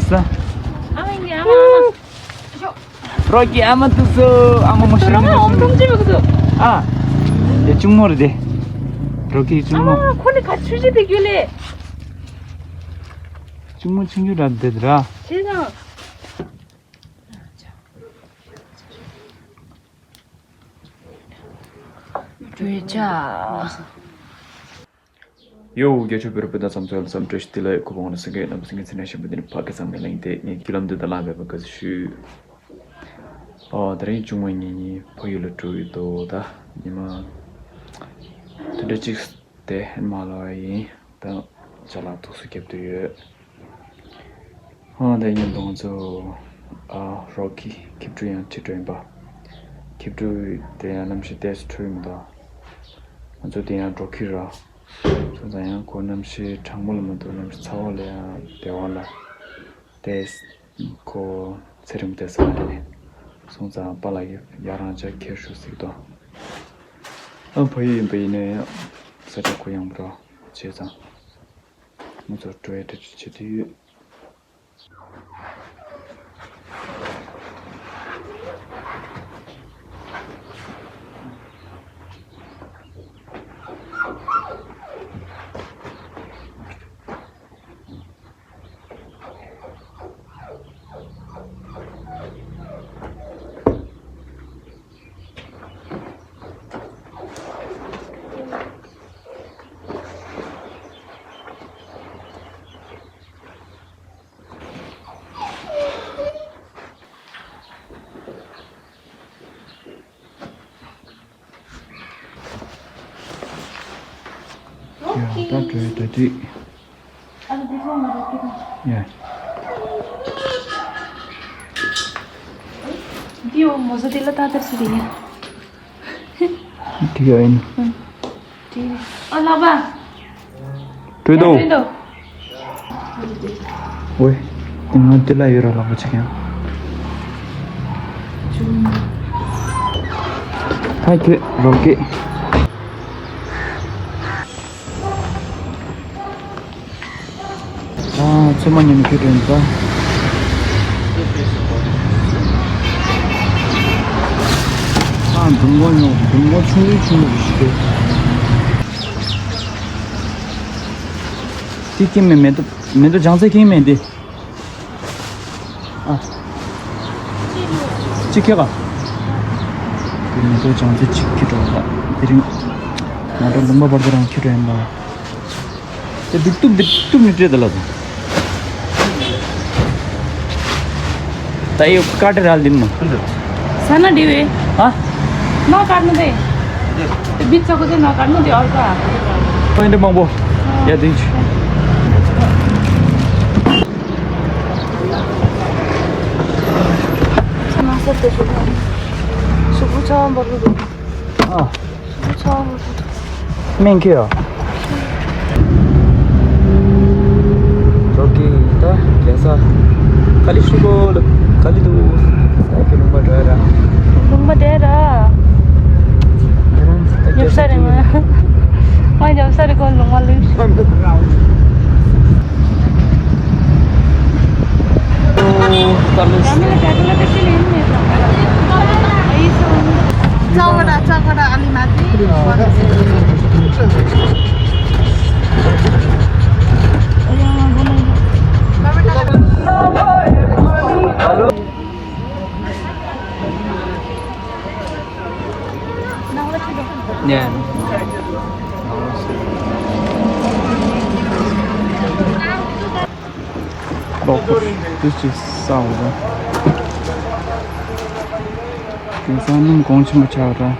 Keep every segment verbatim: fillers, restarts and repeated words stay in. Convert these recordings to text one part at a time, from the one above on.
ས། ཨ་མ་ཡིན་ཨ་མ་ཨ་མ། རོ་ཀི་ཨ་མ་ཐུག་སོ། ཨ་མ་མོ་ཤི་རོ་མོ་ཨ་ཤི་མོ་ཐུག་ཅི་བ་ཐུག་ཨ། དེ་གཅུང་མོ་རེད་དེ། རོ་ཀི་གཅུང་མོ། ཨ་ཁོ་ནི་ག་ཆུ་ཞིག་དེ་རྒྱུ་ལེ། གཅུང་མོ་ཆུང་ཆུང་ར་དེ་ར། ཆེ་དང་། བྲོས་བྱ། ཡོ། རྒྱ་ཆོས་བོད་རིགས་སྤུན་ཟླ་ཚང་མ་ཚོ་ལ་འཚམས་འདྲི་ཞུ། དེ་ལ་ཁོ་བོ་ང་ཚོ་སེང་གེ་རྣམ་པ་སེང་གེ་ཚེ་ནས་ཤན་པ་འདི་ནི་ཕ་གི་ཚང་མས་གླེང་སྟེ་ངས་རྒྱུ་ལམ་འདི་དང་ལངས་པའི་བཀའ་ཟུར་ཞུ། ཨོ་དེ་རིང་གཅུང་མོ་ངེད་གཉིས་ཕ་ཡུལ་ལ་འགྲོ་ཡི་འདུག་ད་ཉི་མ་དུ་འདྲ་གཅིག་དེ་ཧན་མ་ལོ་ཡིན། ད་ཅ་ལག་ཐུགས་སུ་རྒྱབ་ཏུ་ཡོད། ཨ་དེ་ཉིན་དུ་ང་ཚོ་ཨ་རོ་ཀི་ཁྱིམ་དྲུང་ཡང་ཁྲིད་འགྲོ་ཡིན་པ། ཁྱིམ་དྲུང་དེ་ཡང་གནམ་གཤིས་ཏོག་ཙམ་འཁྲུལ་མི་འདུག་ང་ཚོ་དེ་ཡང་འགྲོ་ཁྱི་ར། སོང་ཙང་ཡང་ཁོ་གནམ་གཤིས་གྲང་མོ་ལ་མ་གཏོགས་གནམ་གཤིས་ཚ་བ་ལ་ཡང་བདེ་བ་ལ་ཏོག་ཙམ་ཁོ་ཚེ་རིང་པོ་བསྡད་ས་མ་རེད། སོང་ཙང་པཱ་ལགས་ཀྱིས་ཡ་རང་ཅག་ཁྱེར་ཤོག་ཟེར་གི་འདུག་ཨ་ཕ་ཡུལ་ཡིན་པ་ཡིན་ན་ཡང་ས་ཆ་གུ་ཡངས་པོ་ར་བྱས་ཙང་། ང་ཚོ་འགྲོ་ཡའི་གྲ་སྒྲིག་བྱེད་དུ་ཡོད། ཡ། ད་འགྲོ་ཡ་ད་དུས། ཡ། འདི་འོ་མོ་ཟ་དེ་ལ་ད་ད་སུ་རེད་ཡ། དེ་ཡ་ཡིན། ཨ་ལགས་པ། བྲོས་འདུག་བྲོས་འདུག་ཝེ། དེ་ང་དེ་ལ་ཡོད་ར་ལག་པ་ཆེ་ཀྱང་། ཧ་ཁྱོད་རོ་ཀེ། ཨ་ཚོད་མ་ཉམས་ཁྱོད་དྲན་ས། ཨ་འབྲུམ་འགོག་ཉོ། འབྲུམ་འགོག་ཆུང་རུ་ཆུང་རུ་ཞིག་རེད། དེ་ཀྱིན་མེད། མེ་ཏོག་མེ་ཏོག་ལྗང་ཚ་ཀྱིན་མེད་དེ། ཨ། གཅིག་ཁྱེར་ག་དེ་མེ་ཏོག་ལྗང་ཚ་གཅིག་ཁྱེར་འགྲོ་བ་དེ་རིང་ང་ཚོ་ལུང་པ་བར་དུ་རང་ཁྱེར་འགྲོ་ཡིན་པ། དེ་སྡུག་སྡུག་སྡུག་སྡུག་ནི་སྤྲད་དེ་ལ་དང་། ད་ཡོ་ཀ་ཏི་རལ་དིན་ནོ། ས་ན་དེ་བས། ཨ། ནོ་ཀར་ནོ་དེ། དེ་བིད་ཚོ་གོ་དེ་ནོ་ཀར་ནོ་དེ་ཨོར་ཀ། ཁོ་ཡིན་དེ་མང་པོ། ཡ་དེ་ཅི། ས་ན་སར་དེ་ཤོག་ཤོག་བུ་ཚ་བ་འབར་གི་འདུག་ཨ། སྨན་ཁྱེར་ཡོད། ཇོ་ཀི་ད་རྒྱལ་ས་ག་ལི་ཤུ་གོ་ལ་ག་ལི་འདུག་ད་ཁྱེད་ལུང་པ་འགྲོ་ཡ་ར། ལུང་པ་འདྲ་ར། ཉོབ་ས་རེད་མ། ང་ཉོབ་ས་རེད་ཁོ་ལུང་པ་ལུག་ལོག་ཁོ་དུས་ཅིག་ས་འོ་ད། དེང་སང་སྣུམ་གོང་ཆེན་པོ་ཆགས་ར།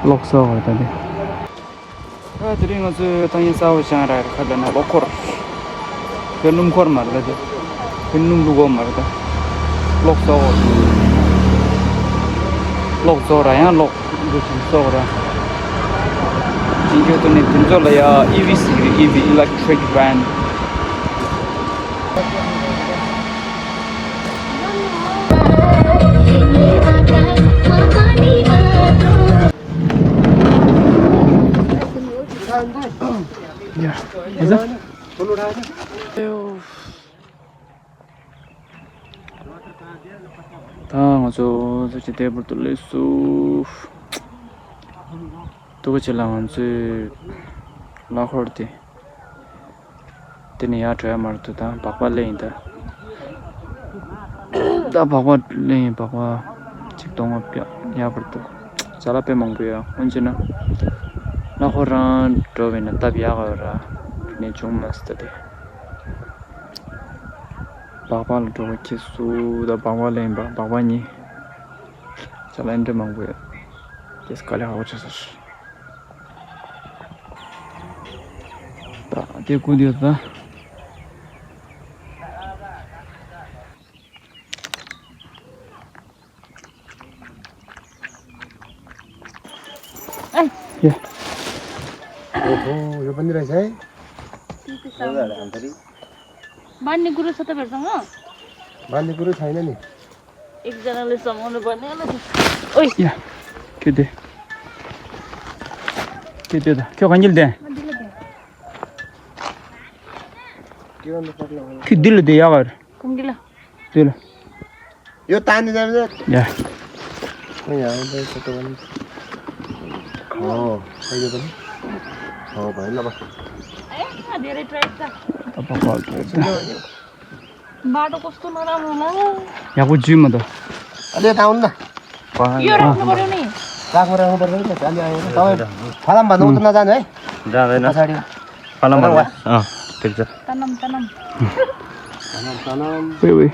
ལོག་ས་འོ་ད་དེ། ཨ་དེ་རིང་ང་ཚོའི་ཐང་ཡིན་ས་འོ་ཤང་ར་ཁ་ལ་ན་ལོག་ཁོར། དེ་སྣུམ་འཁོར་མ་རེད་དེ། དེ་སྣུམ་བླུག་འོ་མ་རེད་དེ། ལོག་ས་འོ། ལོག་ཚོ་ར་ཡང་ལོག་འདུ་ཆེན་སོགས་ར། ཅིན་ཅོ་ཏུ་ནི་དུན་ཚོ་ལ་ཡ་ཨི་ཝི་ཟེར་གི་ཨི་ཝི་ཨི་ལེག་ཊི་རིག་ཝན། ཡ། ཨ་ཟ། ད་ང་ཚོ་ཚོ་ཅི་དེ་བར་དུ་སླེབས་སོང་། ཐུགས་རྗེ་ཆེ་ལ། ང་ཚོའི་གླ་འཁོར་དེ། དེ་ནས་ཡར་འགྲོ་ཡ་མ་རེད་འདུག་ད་སྦག་སྦག་སླེབས་ཡིན་ད། ད་སྦག་སྦག་སླེབས་ཡིན། སྦག་སྦག་གཅིག་གཏོང་བ་ཡག་པར་འདུག་ཅ་ལག་དཔེ་མང་པོ་ཡོད། འོན་ཅི་ན་གླ་འཁོར་རང་འགྲོ་བས་ན་སྟབས་ཡག་ག་ཡོད་ར། ནས་བྱུང་མ་སྲིད་ད་དེ། སྦག་སྦག་ལ་འགྲོ་བ་ཁྱེད་སུ་ད་སྦག་སྦག་ལེན་པ་སྦག་སྦག་གཉིས། ཅ་ལག་འདྲ་མང་པོ་ཡོད། ཁྱེད་དཀའ་ལས་ཁག་པོ་ཆགས་སོང་། ད་དེ་ཀུན་དེ་ད། ए। ओहो, यो पनि रहेछ है। बाँध्ने कुरो छ तपाईँहरूसँग? बाँध्ने कुरो छैन नि। एकजनाले समाउनु पर्ने होला नि। ओइ। या, के दे? के दे त? के खनिल दे? के दिल दे यार। कुन दिल? ल। यो तान्ने जाने जा। या। खोइ यहाँ आउँदै छ त भने। हो, खै यो पनि। हो, भयो ल बस। ए, धेरै ट्राइब छ। बाटो कस्तो नराम्रो होला। यहाँको जिउमा त। अलि यता आउनु न। यो राख्नु पर्यो नि। राख्नु, राख्नु पर्यो नि। अलि आयो। तपाईँ फलाम भन्नु त नजानु है। जाँदैन। पछाडि। फलाम भन्नु। अँ, ठिक छ। तनम, तनम। तनम, तनम। ओइ, ओइ।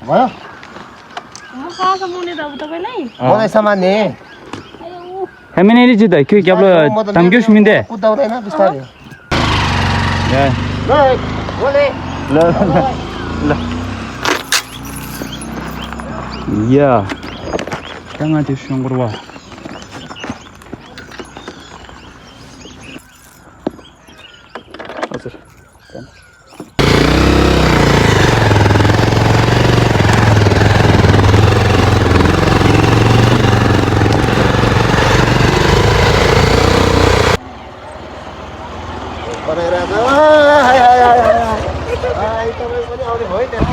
भयो? म कहाँसम्म हुने त अब तपाईँलाई? अँ। मलाई सामान नि। ए, ऊ। हेमेनेरी जित है, क्यों क्या बोला? म त धम्क्यो मेरो सुनिँदे? कुदाउँदैन, बिस्तारै। या। ल, बोले। ल, ल, ल। या। कहाँ त्यो सुँगुर वा? हजुर। बनाइरहेको छ। हाय, हाय, हाय, हाय, हाय। हाय, तपाईँ पनि आउने भयो त्यहाँ।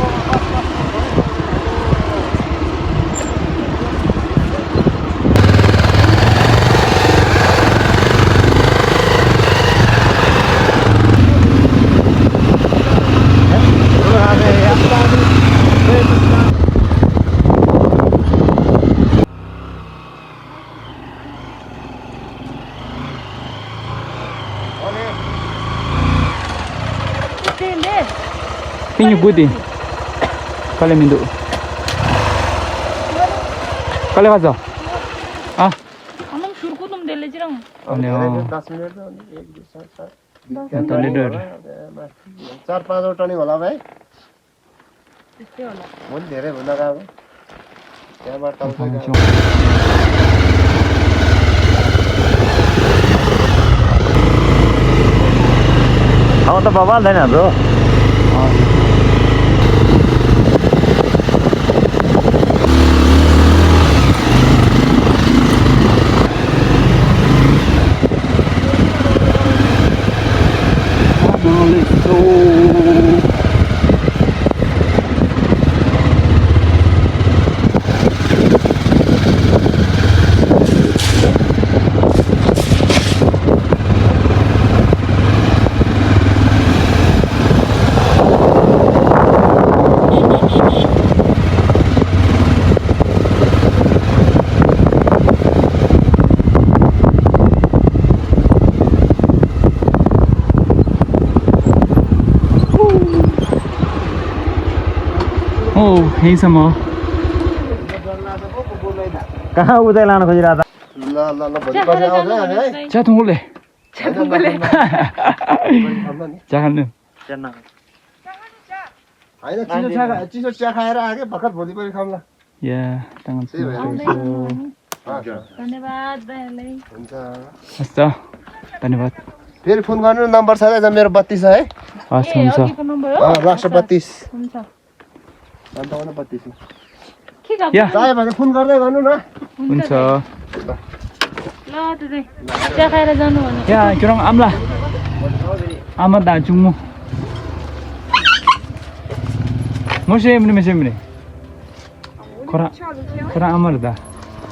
ཕིང་ཉི་དགུ་དེ། དཀའ་ལས་མི་འདུག་དཀའ་ལས་ཁ་ཚ། ཨ། ཨ་ནམ་ཤུར་ཀུ་ནུམ་དེ་ལེ་ཅི་རང་། ཨ་ནི་ཨ། दस मिनट में एक दो चार चार ད་ལྟ་འདི་འདྲ་རེད། चार पाँचवटा टर्निङ होला भाइ। त्यस्तै होला। म पनि धेरै हुन गएको। त्यहाँबाट टाउको गएको। अब त बवाल छैन हाम्रो। ओ, यहीँसम्म हो। कहाँ उतै लान खोजिरहेको त? ल, ल, ल, भोलि पर्सि आउँछ है हामी है। चिया थुङ्गोले। चिया थुङ्गोले। चिया खानु। चिया नखाने। होइन, चिसो चिया खा-, चिसो चिया खाएर आएको, भर्खर भोलि पनि खाऊँ ल। या, तामाङ त्यही भएर। आउँदै गर्नु नि। हस्। धन्यवाद दाइलाई। हुन्छ। हस् त, धन्यवाद। फेरि फोन गर्नु, नम्बर छ है, मेरो बत्तीस छ है। हस्, ए, हुन्छ। अघिको नम्बर हो? अँ, लास्ट बत्तीस। हुन्छ। अन्त आउन बत्तीस। के गर्नु? या। चाहियो भने फोन गर्दै गर्नु न। हुन्छ। ल, त चाहिँ चिया खाएर जानु भने। या, क्यों आमला। आमा दा चुम्मु। मोसे मने, मोसे मने। ཁོ་རང་ཁོ་རང་ཨ་མ་རེད་ད།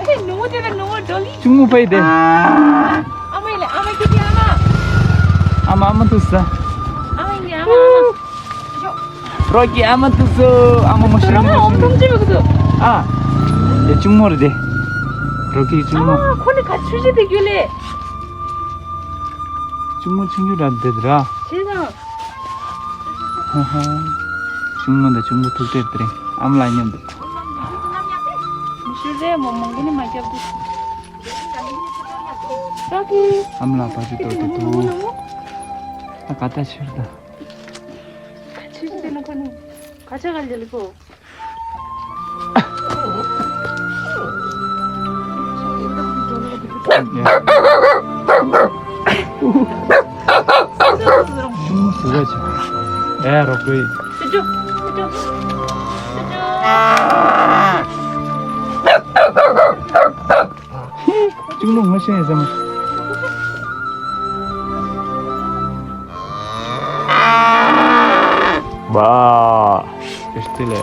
ཨེ་ནུ་མོ་དེ་ལ་ནུ་མོ་འགྲོ་ལི། གཅུང་མོ་ཕ་ཡི་དེ། ཨ་མ་ཡི་ལ་ཨ་མ་ཁྱེད་ཀྱི་ཨ་མ། ཨ་མ་ཨ་མ་ཐུག་ས། ཨ་མ་ཡི་ཨ་མ་ཨ་མ། རོ་ཀི་ཨ་མ་ཐུག་སོ། ཨ་མ་མོ་ཤི་ར་མོ་ཤི་ར། ཨ། དེ་གཅུང་མོ་རེད་དེ། རོ་ཀི་གཅུང་མོ། ཨ་ཁོ་ནི་ག་ཆུ་ཞིག་དེ་རྒྱུ་ལས། གཅུང་མོ་ཆུང་ཆུང་ར་དེ་ར། ཆེ་དང་། ཧ་ཧ། གཅུང་མོ་དང་གཅུང་པོ་ཐུག་འཕྲད་དེ་རིང་ཨ་མ་ལགས་མཉམ་དུ། མི་ཤུ་རེ་མོ་མང་གི་ནི་མ་རྒྱབ་དུ། ཨ་མ་ལགས་ཕར་ཅིག་གཏོར་དེ་འདུག་ཨ་ག་ད་ཕྱིར་ད། ཁ་ཆེ་ཆེ་དེ་ནི་ཁོ་ནི་ཁ་ཆེ་ག་ལ་ལི་ཁོ། ཨེ་རོགས་གི། གཅིག་ལོ་ངོ་ཤེས་ཡིན་ཟེར་མ། བ། ཨེ་སྟི་ལེ།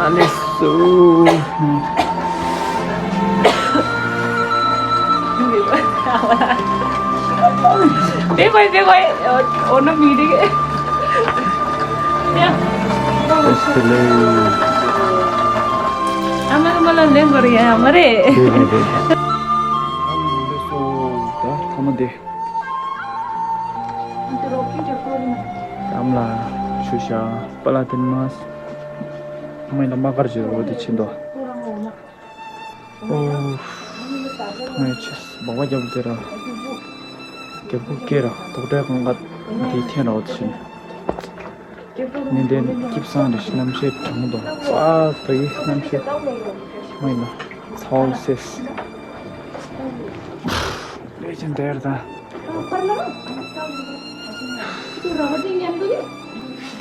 ཨ་ལེ་སུ། དེ་བས་དེ་བས་འོ་ན་མི་རིགས། ཡ། ཨ་མ་ལ་མ་ལ་ལེན་གོ་རེ་ཡ་མ་རེད། དེ་རེད་རེད། ཨ་མ་ལེ་སོ་ད་ཐ་མ་དེ། ཨམ་ལ་ཆུ་ཤ་པ་ལ་ཏིན་མ་སི། མ་ཡིན་ལ་མ་ཀར་ཇི་རོ་དེ་ཕྱིན་དོ། ཨོ། ཐང་ཡ་ཆེས་སྦག་སྦག་རྒྱབ་དེ་ར། རྒྱབ་ཁུག་ཀེ་ར་དོག་དྲའི་གང་ག་དེ་ཐེན་ར་འོ་དེ་ཕྱིན། ནི་དེ་སྐྱིབས་སང་རེ་ཤི་རྣམ་ཤེས་དྲང་དོ། ཨ་ད་ཡི་རྣམ་ཤེས་མ་ཡིན་ལ་ཚ་བོ་སེས། ལས་ཅན་དེར་ད།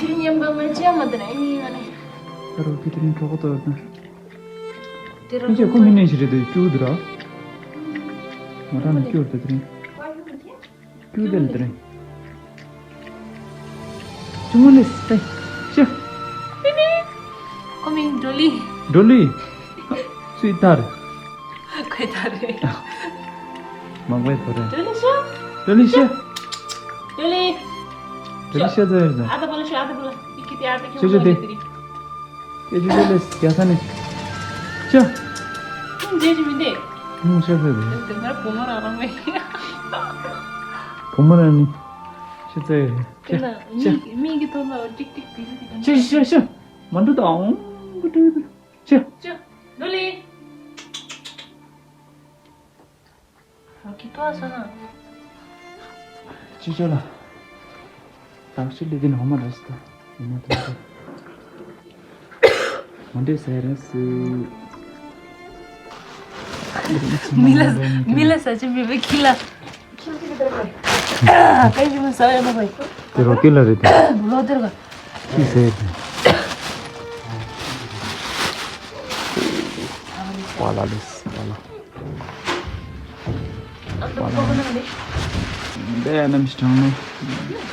དེ་མཉམ་པ་ང་ཅི་ཡང་མ་དྲན་ཨེ་ཡིན་ང་ནི། ད་རུ་ཁི་དེ་རིང་གྲོགས་པོ་ཏོ་ཡོད་ན། དེ་རུ་ཁྱེད་ཁོ་མི་ནས་ཞིག་རེད་དེ་སྐྱུག་དུ་ར། ང་རང་ནས་སྐྱུག་དེ་དེ་རིང་། སྐྱུག་དེ་ལ་དེ་རིང་། གཅུང་མོ་ནས་སེ། ཤ། ཁོ་མིང་འགྲོ་ལི། འགྲོ་ལི། སུའི་ཐར། ཁོའི་ཐར་རེད། མང་པོའི་ཐོ་རེད། འགྲོ་ལི་ཤ། འགྲོ་ལི་ཤ། འགྲོ་ལི། འགྲོ་ལི་ཤ་ཟེར་ན། ཨ་ད་པ་ལ་ཤ་ཨ་ད་པ་ལ་ཨི་ཀི་ཏི་ཨ་ད་ཁྱོད་ཤ་ཤ་འགྲོ་ལི་དེ་དེ་རིང་། ཨེ་ཅི་ཅི་ལེ་རྒྱ་ས་ནས། ཅི། ཁྱོད་འདྲེ་ཅི་མི་འདེ། ཁྱོད་ཤ་ཚ་རེད། དེ་མར་བུ་མོ་རང་རང་མེད། བུ་མོ་རང་ནི། ཤ་ཚ་ཡོད་རེད། ཅི། དེ་ན་ཅི། མིག་མིག་གི་ཐོག་ལ་ཏིག་ཏིག་ཏིག་ཏིག་ཅི་ཤ་ཤ། མ་འགྲོ་དང་། ཅི། ཅི། ནོ་ལི། རོ་ཁི་ཏོ་ཨ་སོ་ན། ཅི་ཅོ་ལ། དང་ཤི་ལི་དི་ནོ་མ་རེ་སི་ཏོ། ཡིན་ན་དང་ཤི། མ་འདྲེ་ཟེར་རེ་སི། མི་ལ་མི་ལ་ས་ཅི་མི་བེ་ཁི་ལ། ཁི་ལ་ཁི་ལ་དར་ག་ཡི་མི་ས་ཡ་མ་བེ། དེ་རོ་ཁི་ལ་རེད་དེ། ལོ་དར་ག་ཁི་ཟེར་དེ། ཝ་ལ་ལི་སི་ཝ་ལ། ཨ་ད་པོ་གོ་ན་ནི། འདི་ཡང་གནམ་གཤིས་གྲང་མོ།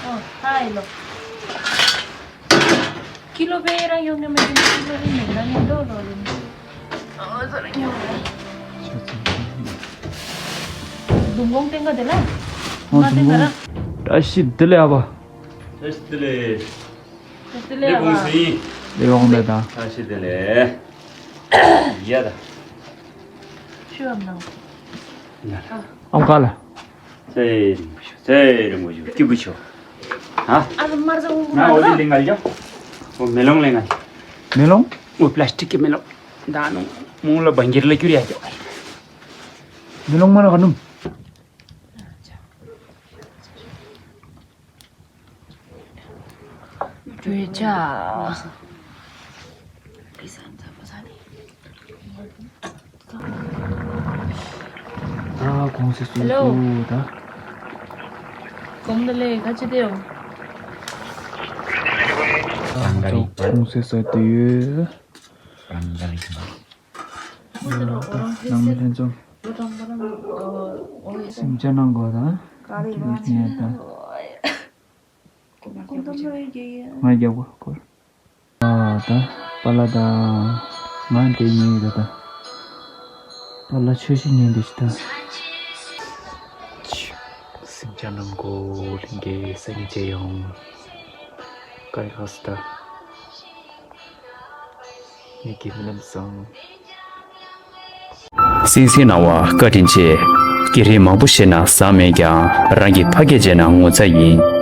ཨོ་ཧའི་ལོ། ཀི་ལོ་བེ་རང་ཡོང་ནི་མ་ཡིན་ཀི་ལོ་རིན་མེད་ན་ནི་ལོ་ལོ་རིན་མེད། ཨོ་ཟ་ར་ཡོང་ར། ལུང་གོང་སྟེང་ག་དེ་ལ། ཨོ་མ་སྟེང་ག་ར། བཀྲ་ཤིས་བདེ་ལེགས་ཨ་ཕ། བཀྲ་ཤིས་བདེ་ལེགས། བཀྲ་ཤིས་བདེ་ལེགས་ཨ་ཕ། ལེགས་ཡོང་ལེ་དང་། བཀྲ་ཤིས་བདེ་ལེགས། ཡ་ད། ཤུ་ཨམ་ནང་། ཨམ་ག་ལ། ཚེ་རིང་པོ་ཞུ། ཚེ་རིང་པོ་ཞུ། སྐྱིད་པོ་ཞུ། ཧ། ཨ་ལ་མར་ཟ་འུ་ང་འོ་དེ་ལེ་ང་ཡ། འོ་མེ་ལོང་ལེ་ང་ཡ། མེ་ལོང་། འོ་པ་ལ་སི་ཊིག་གི་མེ་ལོང་། ད་ནུ་མོང་ལ་བང་གིར་ལ་ཁྱུར་ཡ་ཀྱོ། མེ་ལོང་མ་ན་ག་ནུམ། བོད་ཇ། ཨ་གོང་ས་སུ་ཧེ་ལོ། སུ་ད། གོམ་ད་ལེ་ག་ཅི་དེ་ཡོ། རང་ག་རི། གོང་ས་སུ་དེ་ཡོད། རང་ག་རི། ནང་མི་ལྷན་འཛོམས། སེམས་ཅན་ནང་གོ་དང་། ངས་དང་། ང་རྒྱག་གོ་སྐོར། ཨ་ད་པཱ་ལགས་དང་། ང་འདི་ཉན་ཡོད་ད། པཱ་ལགས་ཆོས་ཤིག་ཉན་འདི་ཤི་ད། སེམས་ཅན་ནང་གོ་ལྷན་རྒྱས་སེང་གེ་ཡོང་། ཀ་རི་ཁ་སི་ད། ངེད་ཀྱི་རྨི་ལམ་བཟང་། སེང་སེང་སྣང་བ་བཀའ་དྲིན་ཆེ། སྐད་རིགས་མང་པོ་ཤེས་ན་བཟང་མེད་ཀྱང་རང་གི་ཕ་སྐད་བྱས་ན་ངོ་ཚ་ཡིན།